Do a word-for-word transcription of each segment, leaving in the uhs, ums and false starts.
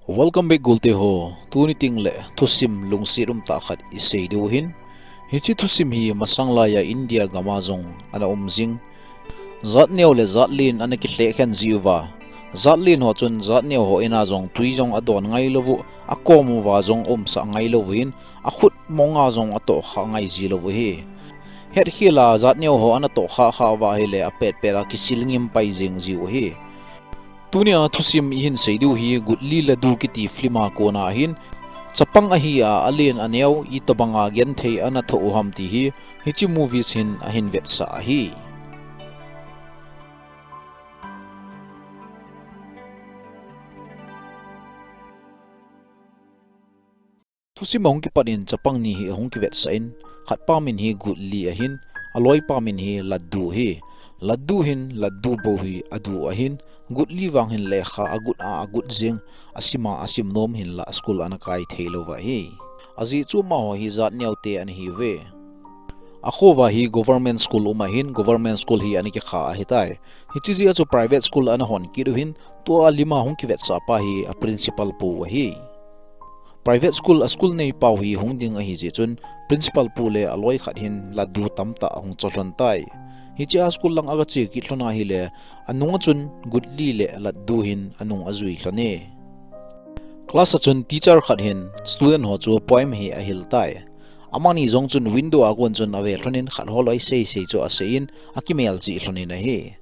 Welcome back, golte ho. Tuni tengle thusim lungset umtah khat isei diu ahin. Hiche thusim hi masang laiya India gama jong ana um jing. Jatneo le jatlen ana kilhekhen jiuva, jatlen ho chun jatneo ho in'a jong twi jong adon ngailou u, akom uva jong umsah ngailou u ahin, akhut monga jong atohkhah ngai jilou u ahi. Hetkhel a jatneo ho ana tohkhah khah uva ahile apetpet a kisil ngim pai jeng jiu ahi. Tunia thusim ihin sei diu hi Gutli Laddu kiti film a kona ahin, chapang ahi a alen aneo itobanga genthei ana thoh u ham ti hi, hiche movies hin ahin vetsah ahi. Thusim ahung kipat in chapang ni hi ahung kivetsah in, khatpa min hi Gutli ahin, aloipa min hi Laddu ahi. Laddu hin Laddu bou hi adu ahin, Gutli vang hin lekha agot a agot jeng, asim a asim nom hinlah school ana kai thei lou uva ahi. Ajeh chu amaho hi jatneo te ana hiuve. Akho uva hi government school um ahin, government school hi ana kikha ahitai. Hiche jeh a chu private school ana hon kit u ahin, tua lim a hung kivetsah pa hi a principal pu ahi. Private school a school neipau hi hung ding ahi jeh chun principal pu le aloi khat hin Laddu tamtah ahung cho lhon tai. Hiche a school lang aga che kit lhon ahile, anung a chun Gutli le Laddu hin anung ajui lhon e. Class a chun teacher khat hin student ho chu poem hi ahil tai. Amani jong chun window a kon chun ave lhon in khat ho loi seisei chu asei in akimel cheh lhon in ahi.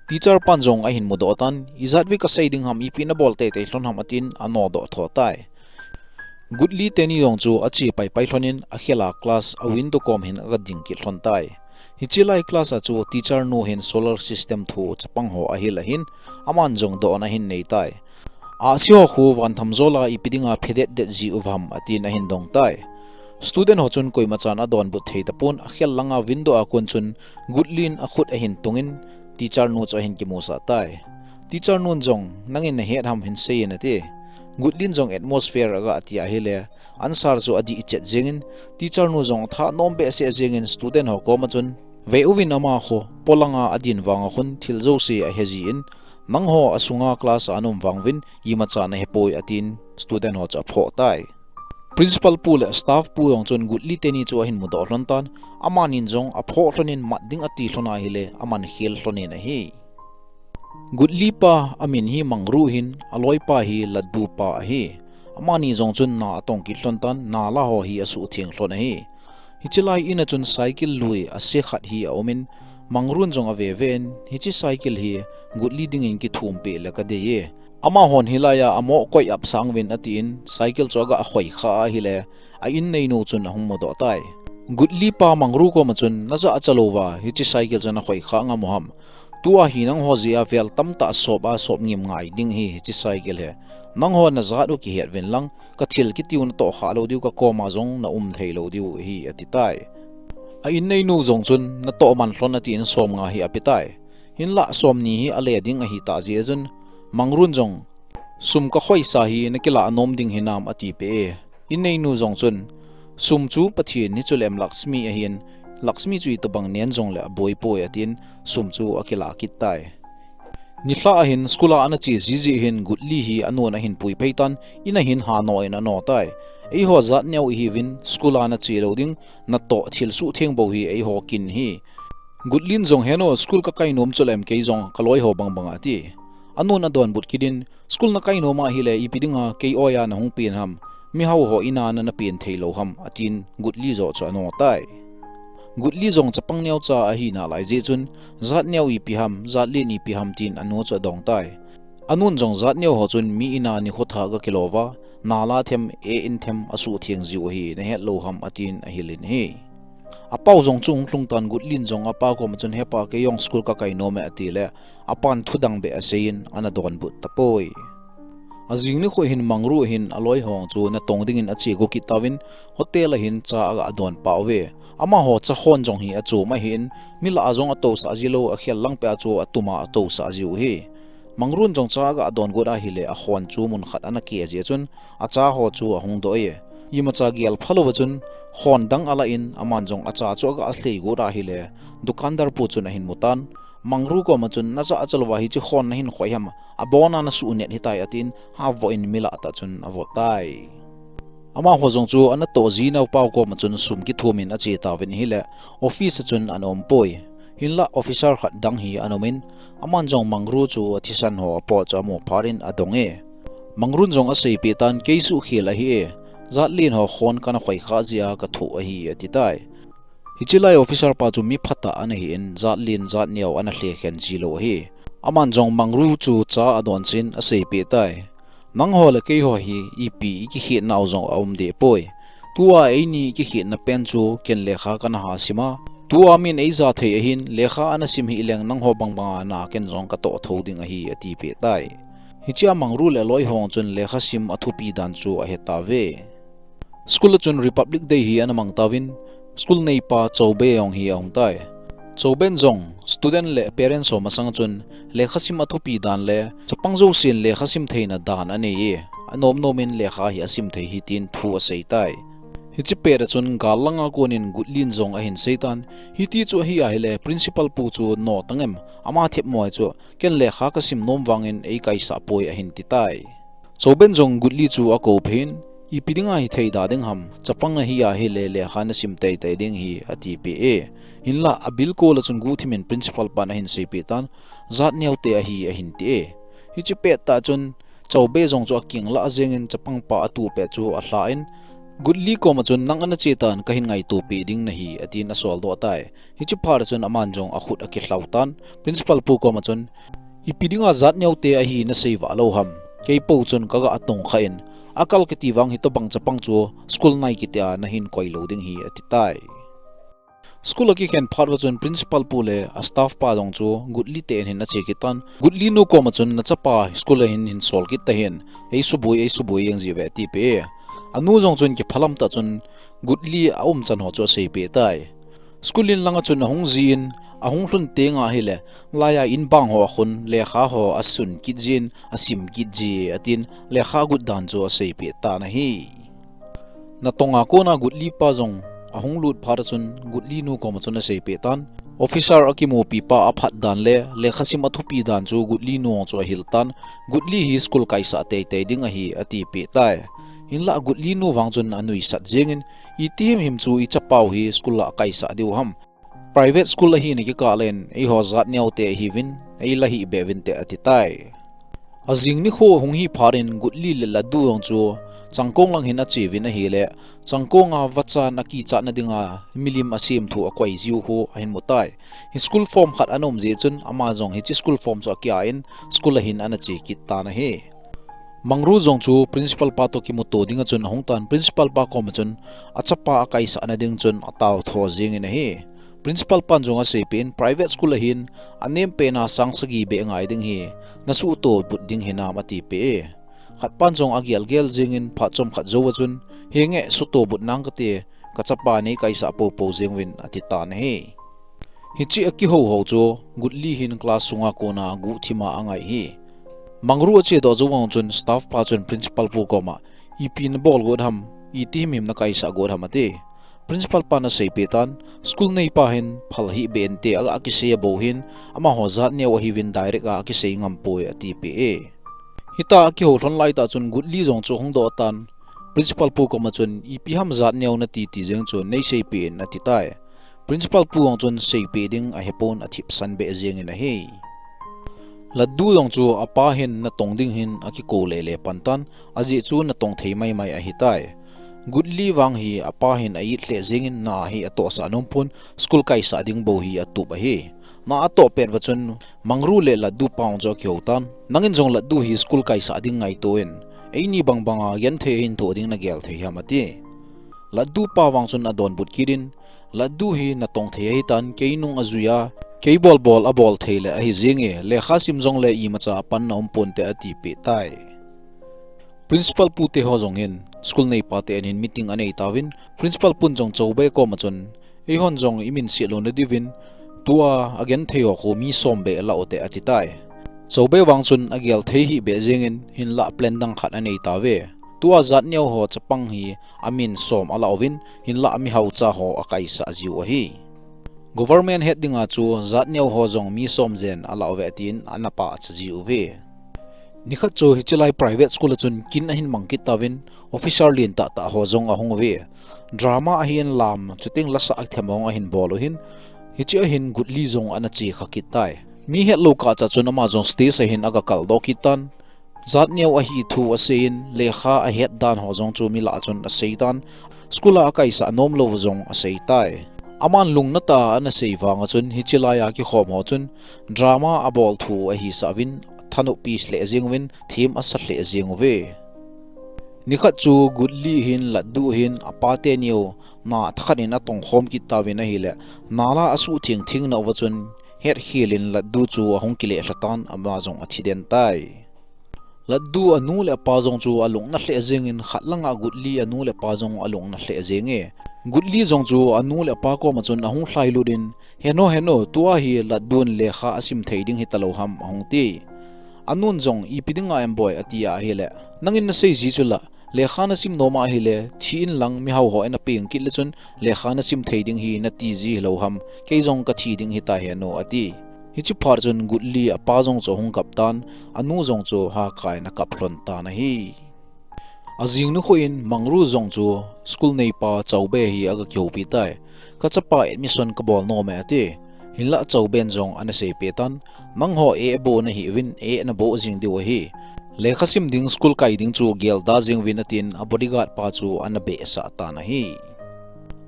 Teacher pan jong ahin mudoh tan, ijat vei kasei ding ham, ipi nabol teitei lhon ham atin anodoh tho tai. Gutli teni jong chu ache paipai lhon in akhel a class a window kom hin aga ding kit lhon tai. Hiche lai class a chu teacher nu hin solar system thu chapang ho ahil ahin, aman jong dohna ahin nei tai. Ahsi ho khu van tham jol a ipi dinga phe detdet ji u ham atin ahin dong tai. Student ho chun koimachan adonbut thei tapon akhel langa window a kon chun Gutlin akhut ahin tungin teacher nu chu ahin kimusah tai. Teacher nun jong, "Nangin nahet ham hin seiyin," ati. Gutlin jong atmosphere aga ti ahile, answer chu adih chet jengin, teacher nu jong atha nom behseh jengin student ho koma chun, "Ve uvin ama khu, polanga adin vanga khun thil jouse ahe jin, nangho asunga class a ana um vang uvin, imacha nahe poi," atin student ho chu aphoh tai. Principal pu le staff pu jong chun Gutli teni chu ahin mudoh lhon tan, amanin jong aphoh lhon in mat ding ati lhon ahile, aman khel lhon in ahi. Gutli pa amin hi Mangru ahin, aloipa hi Laddu pa ahi. Amani jong chun na atong kit lhon tan, nala ho hi asuhtheng lhon ahi. Hiche lai in a chun cycle lui ase khat hi aumin, Mangrun jong ave ven, "Hiche cycle hi Gutli dingin kithum peh le kadei e. Amahon hilaiya amoh koi ap sang uvin," atin, cycle chu aga khoi kha ahile, a inneinu chun ahung mudoh tai. Gutli pa Mangru koma chun, "Najah acha louva, hiche cycle chu nakhoi kha ngam u ham? Tua hi nangho jeh a vel tamtah sop a sop ngim ngai ding ahi hiche cycle hi. Nangho najat u kihet uvin lang, kathil kitiu natoh kha lou diu, kakoma jong naum thei lou diu ahi," ati tai. A inneinu jong chun, "Natoh man lhon," atin som nga hi ape tai. Hinlah som ni hi ale ding ahi tah jeh chun, Mangrun jong, "Sum kakhoisa hi nakilah nom ding hinam?" ati peh e. Inneinu jong chun, "Sum chu Pathen ni chulem Lakshmi ahin, Lakshmi chu itobang nen jongle aboi poi," atin, sum chu akilah kit tai. Nilhah ahin school a ana che jiji hin Gutli hi anun ahin pui phei tan, in ahin hano in ano tai. "Eiho jat neo ihiuvin, school a nache lou ding, natoh thil suhtheng bou hi eiho kin ahi." Gutlin jong, "Heno, school kakai nom chulem kei jong kaloi ho bangbang," ati. Anun adonbut kit in, "School nakai nom ahile, ipi dinga kei oiya nahung pen ham? Mihao ho in a nana pen thei lou ham?" atin Gutli joh chu ano tai. Gutli jong chapang neocha ahi nalai jeh chun, "Jat neo ipi ham, jat len ipi ham?" tin anu chu adong tai. Anun jong, "Jat neo ho chun mi in a nikho thah gakilo uva, nala them, e in them asuhtheng jiu ahi, nahet lou ham?" atin ahil in ahi. Apau jong chu hung lhung tan, Gutlin jong apa koma chun, "Hepa, kei jong school kakai nom e," atile, apan thudang beh aseiyin, ana donbut tapoi. Ajing nikho hin Mangru hin aloi ho chu natong dingin ache go kit tauvin, hotel a hin cha aga don pah uve. Amaho cha hon jong hi achom ahin, mi lah a jong atousah ji lou, akhel lang peh a chu atum a atousah jiu ahi. Mangrun jong cha aga don got ahile, ahon chu mun khat ana keh jeh chun, acha ho chu ahung doh e. Imacha gel phalou va chun, hon dang alah in, aman jong acha chu aga lhei got ahile, dukandar pu chun ahin mu tan, Mangru koma chun, "Najah a chalouva hiche khon nahin khoi ham, abona nasuh net hitai," atin, havoh in milah tah chun avot tai. Amaho jong chu anatoh jinau pa koma chun sum kithum in ache tauvin ahile, office a chun ana um poi. Hinlah officer khat dang hi ana um in, aman jong Mangru chu athisan ho apot chu amu phat in adong e. Mangrun jong aseipeh tan, "Kei suhkhel ahi e, jatlen ho khon kana khoi kha jeh a kathoh ahi," ati tai. Hiche lai officer pa chu mi phatah ana hi in, jatlen jatneo ana lhekhen jilou ahi. Aman jong Mangru chu cha adon chin aseipeh tai. "Nangho le keiho hi ipi ikikhetnau jong aum deh poi. Tua eini ikikhetna pen chu ken lekha kana ha sim a. Tua min eija thei ahin, lekha ana sim hih leng nangho bangbanga na ken jong katoh thou ding ahi," atipeh tai. Hichea Mangru le aloi ho chun lekha sim athupi dan chu ahe tauve. School a chun Republic Day hi ana mang tauvin, school neipa Choube jong hi ahung tai. Chouben jong student le parents ho masang a chun lekha sim athupi dan le chapang jousen lekha sim theina dan anei e, anom nom in lekha hi asim thei hi tin thu asei tai. Hiche pet a chun gal langa konin Gutli in jong ahin sei tan, "Hiti chu ahi ahile principal pu chu no tangem, ama themmo chu ken lekha kasim nom vangin eikaisah poi," ahin ti tai. Chouben jong Gutli chu akou peh in, "Ipi dinga hithei da ding ham, chapang nahi ahile lekha nasim teitei ding ahi," atipeh e. Hinlah abilkol a chun guhthim in principal pan ahin seipeh tan, "Jatneo te ahi," ahin ti e. Hiche pet tah chun Choube jong chu akinglah jengin chapang pa atuh pet chu alha in, Gutli koma chun, "Nang ana che tan, kahin ngaito peh ding nahi," atin asoldoh tai. Hiche phat a chun aman jong akhut akilhau tan, principal pu koma chun, "Ipi dinga jatneo te ahi nasei vah lou ham? Kei po chun kaga tong kha in, akal kiti vang hitobang chapang chu school nai kiti a nahin koi lou ding ahi," ati tai. School akikhen phat uva chun principal pu le a staff pa jong chu Gutli te in hin ache kit tan. Gutli nu koma chun, "Nachapa school a hin hin sol kit tahih in, eisuboi, eisuboi jeng jiuve," atipeh e. Anu jong chun kiphalam tah chun Gutli aumchan ho chu aseipeh tai. School in langa chun ahung jin, ahung lhun teng ahile, laiya in bang ho akhun, lekha ho asun kit jin, asim kit ji e, atin lekha agut dan chu aseipeh tan ahi. Natonga kona Gutli pa jong ahung lut phat a chun Gutli nu koma chun aseipeh tan. Officer akimupi pa aphat dan le lekha sim athupi dan chu Gutli nu chu ahil tan, "Gutli hi school kaisah teitei ding ahi," atipeh tai. Hinlah Gutli nu vang chun anuisat jengin, "Iti himhim chu ichapau hi school a kaisah diu ham? Private school ahi nakikah len, eiho jatneo te ahiuvin, eila hih beh uvin te," ati tai. Ajing nikho hung hi phat in Gutli le Laddu jong chu changkong lang hin ache uvin ahile, changkong a vachan akichat na dinga milim asemthu akoi jiu khu ahin mu tai. Hi school form khat ana um jeh chun ama jong hiche school form chu akiah in school a hin ana che kit tan ahi. Mangru jong chu principal pa toh kimuto ding a chun ahung tan, principal pa koma chun achapa akaisah na ding chun atao tho jengin ahi. Principal pan jong aseipeh in, "Private school ahin, anem pen a sang sagi beh ngai ding ahi, nasuhto but ding hinam?" atipeh e. Khat pan jong agel gel jengin phat chomkhat jou a chun, "Henge, suto but nang kate, kachapa neikaisah popo jeng uvin," ati tan ahi. Hiche akihou hou chu Gutli hin class sunga kona guhthim a angai hi. Mangru ache doh jou vang chun staff pa chun principal pu koma, "Ipi nabol got ham, iti himhim nakaisah got ham?" ati. Principal pan aseipeh tan, "School neipa hin phal hih beh inte, aga kisei abou hin, amaho jatneo ahiuvin direct a akisei ngam poi," atipeh e. Hitia akihou lhon lai tah chun Gutli jong chu ahung doh tan, principal pu koma chun, "Ipi ham jatneo nati ti jeng chu neiseipeh in," ati tai. Principal pu jong chun seipeh ding ahepon athipsan beh jengin ahi. Laddu jong chu apa hin natong ding hin akikou lele pan tan, ajeh chu natong thei maimai ahitai. Gutli vang hi apa hin a-it lheh jengin na hi atohsah nom pon, school kaisah ding bou hi atup ahi. Na atoh pet uva chun Mangru le Laddu pa jong chu akihou tan, "Nangin jong Laddu hi school kaisah ding ngaito in, eini bangbanga genthei a hin thoh ding nagel thei ham?" ati. Laddu pa vang chun adonbut kit in, "Laddu hi natong thei ahitan, kei nung ajui a, kei bolbol abol thei le ahi jenge, lekha sim jongle imacha apanna um ponte," atipeh tai. Principal pu teho jong hin school neipa te in hin meeting anei tauvin, principal pun jong Choube koma chun, "Eihon jong imin seh louna diuvin, tua agenthei ho khu mi som beh la ute," ati tai. Choube vang chun agel thei hih beh jengin, hinlah plan dang khat anei tauve. Tua jatneo ho chapang hi amin som ala uvin, hinlah amihaucha ho akaisah jiu ahi. Government het dinga chu jat neo ho jong mi som jen alah uve tin ana pachat ji uve. Nikhat chu hiche lai private school a chun kin ahin mang kit tauvin, officer lentah tah ho jong ahung uve. Drama ahin lam, chuteng lasa them hong ahin bol u hin, hiche a hin Gutli jong ana che kha kit tai. Mi hetlou kah cha chun ama jong stage a hin aga kaldoh kit tan. Jat neo ahi thu aseiyin, lekha ahet dan ho jong chu mi lah a chun asei tan, school a akaisah nom lou jong asei tai. Aman lungna tah a ana sei vang a chun, hiche lai a kikhom ho chun drama abol thu ahi sah uvin, thanoppi lheh jeng uvin, them asa lheh jeng uve. Nikhat chu Gutli hin, Latdu hin, apa teni u na thakhat in atong khom kit tauvin ahile, nala asuh theng theng nauva chun, hetkhel in Latdu chu ahung kile lha tan, ama jong athi den tai. Latdu anu le apa jong chu alungna lheh jeng in, khat langa Gutli anu le apa jong alungna lheh jeng e. Gutli jong chu anu le apa kom a chun ahung lhai lut in, "Heno, heno, tua hi Latdu in lekha asim thei ding hita lou ham?" ahung ti. Anun jong, "Ipi dinga em boi?" ati ahile, "Nangin nasei ji chu la, lekha nasim nom ahile, thi in lang mihao ho in apeng kit le chun, lekha nasim thei ding hi nati ji hilou ham, kei jong kathi ding hita henu," ati. Hiche phat chun Gutli apa jong chu ahung kap tan, anu jong chu hakai in akap lhon tan ahi. Ajing nikho in Mangru jong chu school neipa Chaube hi aga kihoupi tai. "Kachapa admission kabol nom e," ati. Hinlah Chauben jong ana seipeh tan, "Nangho eh bou nahi uvin, eh nabol jing diu ahi. Lekha sim ding, school kai ding chu gelda jing uvin," atin, a bodyguard pa chu ana behsah tan ahi.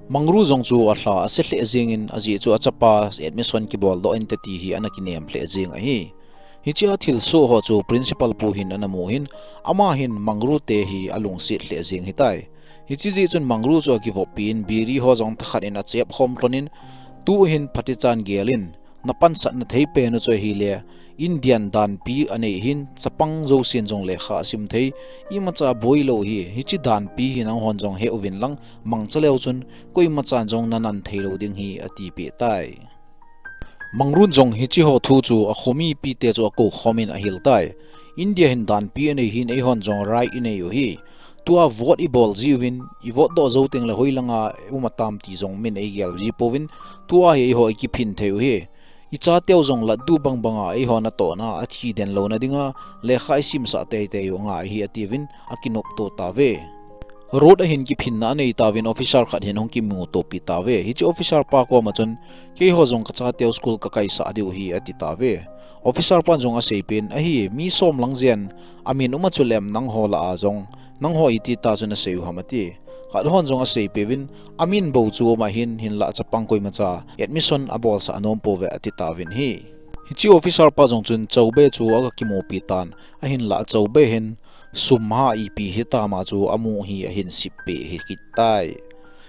Mangru jong chu alha ase lheh jeng in, ajeh chu achapa admission kibol doh inte ti hi ana kinem lheh jeng ahi. Hiche a thilsoh ho chu principal pu hin ana mu hin, ama hin Mangru te hi alungset lheh jeng hitai. Hiche jeh chun Mangru chu akivoppi in, biri ho jong thakhat in achep khom lhon in, tu hin phatichan gel in, "Napansatna thei pen u chu ahile, Indian danpi anei hin, chapang jousen jong lekha asim thei, imacha boi lou hi, hiche danpi hi nanghon jong he uvin lang, mangcha leu chun, koimachan jong nanan thei lou ding hi," atipeh tai. Mangrun jong hiche ho thu chu akhomipi te chu akou khom in ahil tai. "India hin danpi anei hin, eihon jong right inei u hi. Tua vote ibol ji uvin, ivote doh jou teng le hoilanga uma tam ti jong min eigel ji pouvin, tua hi eiho ikiphin thei u hi. Ichateu jong Latdu bang banga eihon atohna athi den louna dinga lekha isimsah teitei u ngai hi," atiuvin akinopto tauve. Road a hin kiphinna anei tauvin officer khat hin hung kimutopi tauve. Hiche officer pa koma chun, "Keiho jong kachateu school kakaisah diu hi," ati tauve. Officer pan jong aseipeh in, "Ahi, mi som lang jen amin uma chu lem, nangho lah a jong, nangho iti ta chu nasei u ham?" ati. Khat hon jong aseipeuvin, "Amin bou chu uma hin, hinlah chapang koimacha admission abolsah anom pouve," ati tauvin ahi. Hiche officer pa jong chun Chaube chu aga kimupi tan, ahinlah Chaube hin sum ha ipi hitam a chu amu hi ahin seipeh hi kit tai.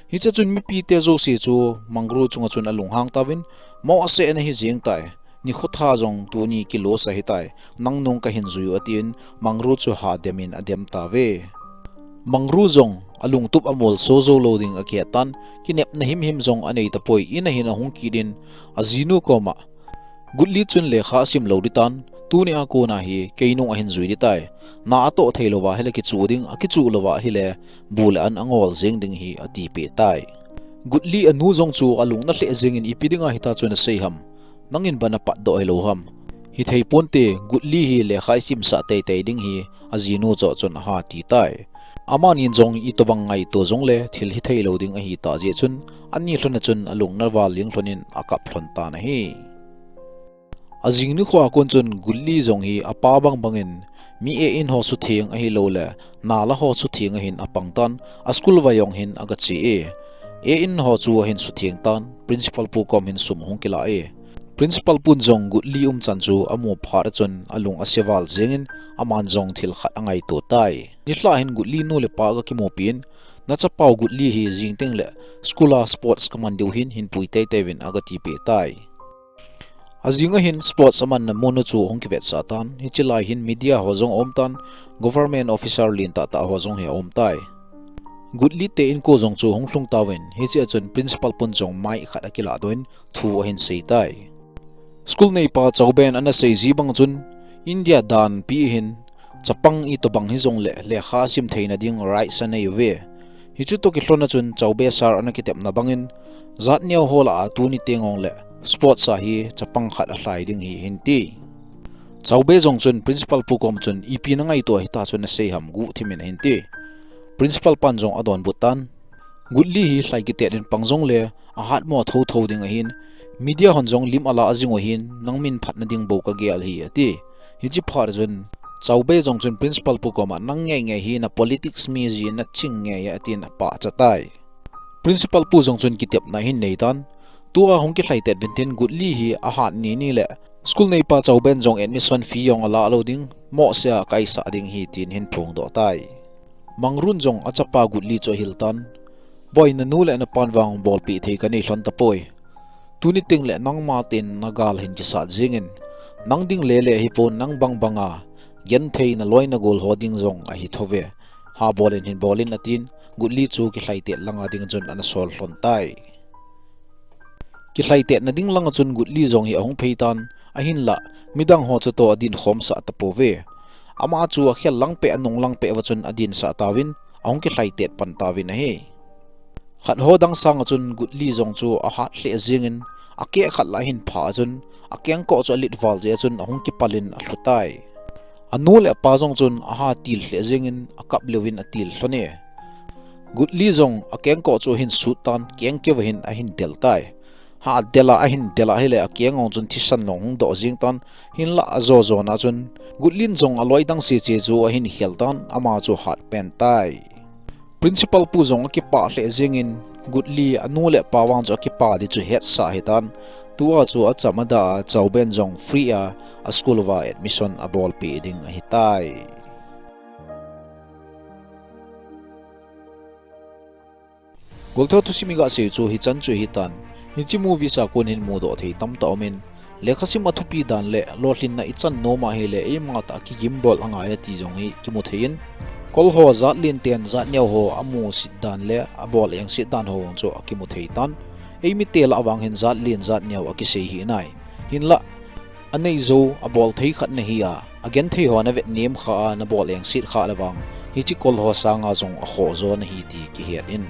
Hiche chun mipite jouse chu Mangru chunga chun alunghang tauvin, "Mo ase nahi jeng tai. Nikho tha jong tuni kilosa hitai. Nang nung kahin jui u," atin Mangru chu hadem in adem tauve. Mangru jong alungtup amolso jou lou ding akihet tan, kinepna himhim jong anei tapoi, in a hin ahung kit in ajinu koma, "Gutli chun lekha asim lou ding tan, tuni a kona hi kei nung ahin jui ding tai. Na atoh thei louva ahile kichu ding, akichu louva ahile bu le an angol jeng ding hi," atipeh tai. Gutli anu jong chu alungna lheh jeng in, "Ipi dinga hita chu nasei ham? Nangin ban apatdoh hilou ham? Hithei ponte, Gutli hi lekha isimsah teitei ding hi," ajinu chu chun ahati tai. Amanin jong itobang ngaito jongle thil hithei lou ding ahitah jeh chun, ani lhon a chun alungna val ling lhon in akap lhon tan ahi. Ajing nikho a kon chun Gutli jong hi apa bang bangin mi eh in ho sutheng ahilouleh nala ho sutheng a hin apang tan, a school vai jong hin aga che e. Eh in ho chu ahin sutheng tan, principal pu kom hin sum ahung kila e. Principal pun jong Gutli umchan chu amu phat a chun alung ase val jeng in aman jong thil khat angaito tai. Nilhah hin Gutli nu le pa aga kimupi in, "Nachapau Gutli hi jing teng le school a sports kaman diu hin, hin pui teitei uvin," aga tipeh tai. Ajing a hin sports amanna mun u chu ahung kivetsah tan, hiche lai hin media ho jong aum tan, government officer lentah tah ho jong hi aum tai. Gutli te inko jong chu ahung lhung tauvin, hiche a chun principal pun jong mic khat akilah doh in thu ahin sei tai. School neipa Chauben ana sei ji bang chun, India danpi hin chapang itobang hijongle lekha sim theina ding rights anei uve. Hiche toh kilhon a chun Chaube sir ana kitepna bangin, jat neo ho lah a tuni teng jong le sports a hi chapang khat alhai ding hi ahin ti. Chaube jong chun principal pu kom chun ipi na ngaito hita chun asei ham guh thimin ahin ti. Principal pan jong adonbut tan, Gutli hi lhai kitet in pang jong le ahat mo thotho ding ahin, media hon jong lim ala ajing u ahin, nang min phatna ding bou kagel hi ati. Hiche phat chun Chaube jong chun principal pu kom a nang ngei ngei hi na politics mi ji na ching ngei atin apachat tai. Principal pu jong chun kitepna ahin nei tan. Tua hung kilhai tet uvin tin Gutli hi ahat ni ni le school neipa Chauben jong admission fee jong ala lou ding, mohseh a ka eisah ding hi tin ahin phongdoh tai. Mangrun jong achapa Gutli chu ahil tan. Boi, nanu le napan vang bolpeh thei kanei lhon tapoi. Tuni teng le nangma ten nagal hin kisat jingin. Nang ding le le hipon nang bang banga genthei naloi nagol ho ding jong ahi thou ve. Ha bol in hin bol in atin, Gutli chu kilhai tet langa ding chun ana sol lhon tai. Kilhai tetna ding langa chun Gutli jong hi ahung phei tan, ahinlah midang ho chutoh adin khomsah tapou ve. Ama chu akhel lang peh anung lang peh uva chun adinsah tauvin, ahung kilhai tet pan tauvin ahi. Khat ho dang sanga chun Gutli jong chu ahat lheh jingin, akeh khat lah ahin phah a chun, akengkoh chu alet val jeh a chun ahung kipal in alhu tai. Anu le apa jong chun aha til lheh jingin akap lheh uvin atil lhon e. Gutli jong akengkoh chu ahin sut tan, keng keuva hin ahin del tai. Ha del a ahin del a hile akeng jong chun thisan long hung doh jing tan, hinlah ajo jona chun Gutlin jong aloi dang seche chu ahin khel tan, ama chu ahat pen tai. Principal pu jong akipah lheh jingin, Gutli anu le apa vang chu akipah di chu hetsah ahitan, tua chu acham ada a Chauben jong free a aschool uva admission abolpeh ding ahitai. Goltho thusim iga sei u chu hichan chu ahitan, hiche movie a kon hin mudoh thei tamtah aumin, lekhasim athupi dan le lolhinna ichan nom ahile eima tah a kigimbol angai ati jong hi kimu thei in, kol ho jatlen ten jatneo ho amusit dan le abol engset dan ho chu akimu thei tan, eimite lah vang hin jatlen jatneo akisei hi nai. Hinlah, anei jou, abol thei khat nahi a, agenthei ho navet nem kha a, nabol engset kha le vang, hiche kol ho sanga jong akhoh jo nahi ti kihet in.